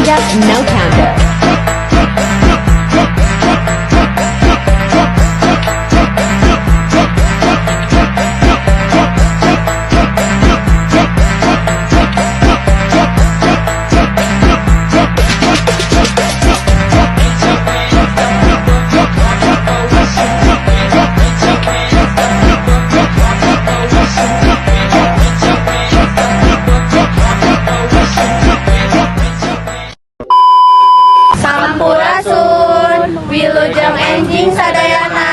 Stand up, no counter. Sampurasun, Wilujeng enjing sadayana.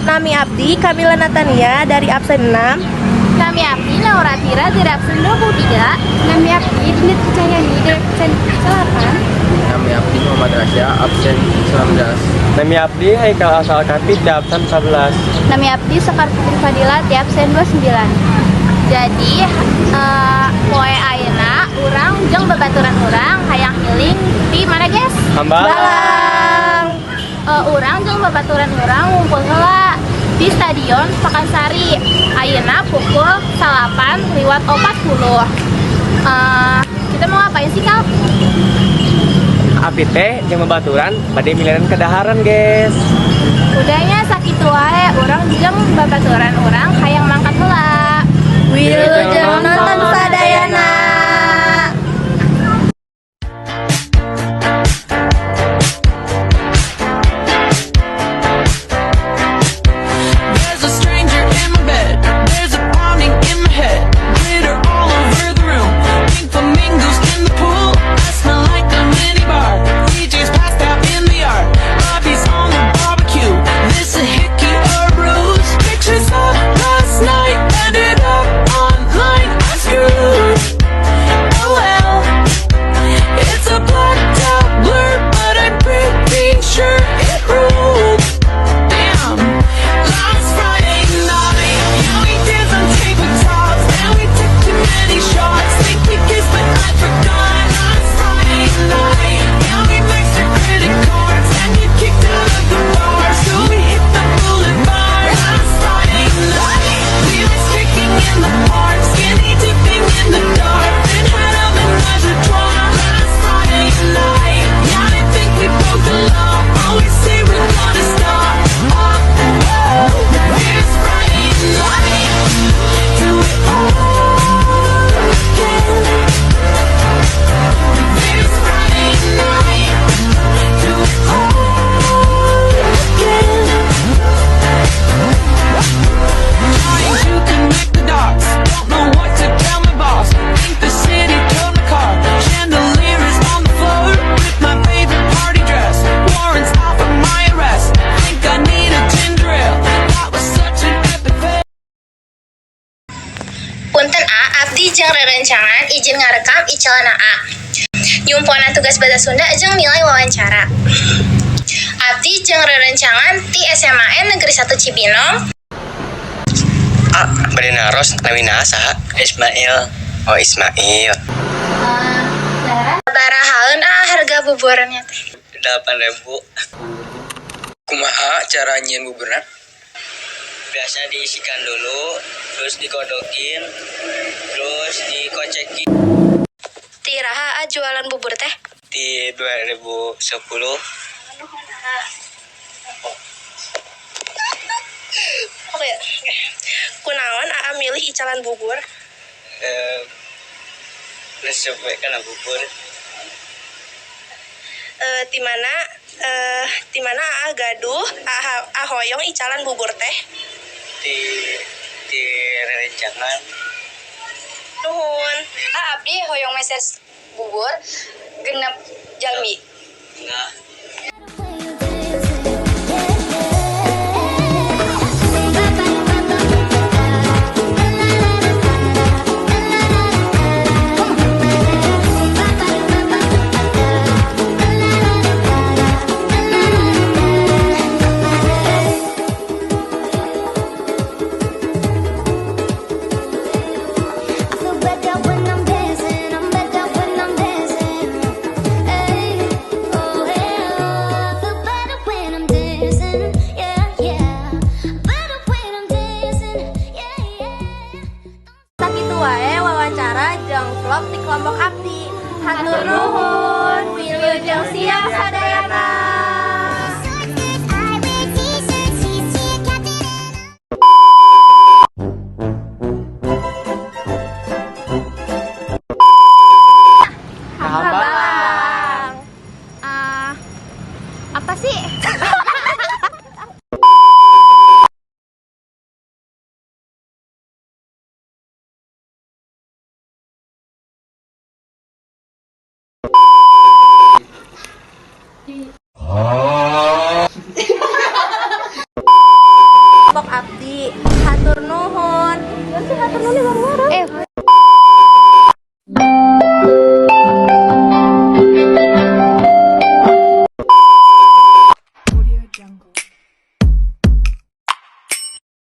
Nami abdi Kamila Natania dari absen 6. Nami abdi Laura Tira dari absen 23. Nami abdi Dinit Cahyani dari absen 8. Nami abdi Muhammad Rasya, absen 19. Nami abdi Haikal Asal Kapi di absen 11. Nami abdi Sekar Putri Fadila di absen 29. Jadi poe ayeuna urang jeung babaturan urang hayang healing di mana, guys? Hambalang. Urang jeung babaturan urang ngumpul heula di Stadion Pakansari. Ayeuna pukul 8.40. Kita mau ngapain sih, Kal? Abi teh jeung babaturan bade milihan kadaharan, guys. Udah nya, sakitu wae, urang jeung babaturan urang hayang mangkat heula. Wilujeng nonton sadayana. There's a stranger in my bed. There's a pounding in my head. Glitter all over the room. Pink flamingos in the pool. I smell like a mini bar. DJ's passed out in the yard. Bobby's on the barbecue. This a hickey or a bruise? Pictures of last night ended up online. I'm screwed. Oh well. It's a blacked out blur, but I'm pretty sure it ruled. Damn. Last Friday night, yeah, we danced on tabletops and we took too many shots. Think we kissed, but I forgot. Last Friday night, yeah, we maxed our credit cards and you kicked out of the bar, so we hit the boulevard. Last Friday night, we were streaking in the park, skinny dipping in the dark, then had a menage a trois. Last Friday night, yeah, I think we broke the law. Always say we're gonna stop. Oh, oh, this Friday night, do it all again. This Friday night, do it all again. Trying to connect the dots. Don't know what to tell my boss. Think the city towed my car. Chandelier is on the floor with my favorite party dress. Warrants out for my arrest. Think I need a ginger ale. That was such an epic fail. Punten A, abdi jeung rerencangan izin ngarekam icalan A. Nyumponan tugas bahasa Sunda jeung nilai wawancara. Abdi jeung rerencangan ti SMAN Negeri 1 Cibinong. Ah, bade naros, namina saha? Ismail. Oh, Ismail. Sabarahaeun ah harga buburnya teh? 8.000. Kumaha cara nyieun buburna? Biasa diisikan dulu, terus dikodokin, terus dikocekin. Ti iraha ah jualan bubur teh? Di 2010. Oke. Kunaon Aa milih icalan bubur? Resep we kana bubur. Ti mana Aa gaduh Aa hoyong icalan bubur teh? Di rerencangan. Nuhun. Ah, abdi hoyong meser bubur 6 jalmi. Nah. I feel better when I'm dancing. I'm better when I'm dancing. Hey, oh hey. Hatur nuhun. Sih, hatur nuhun.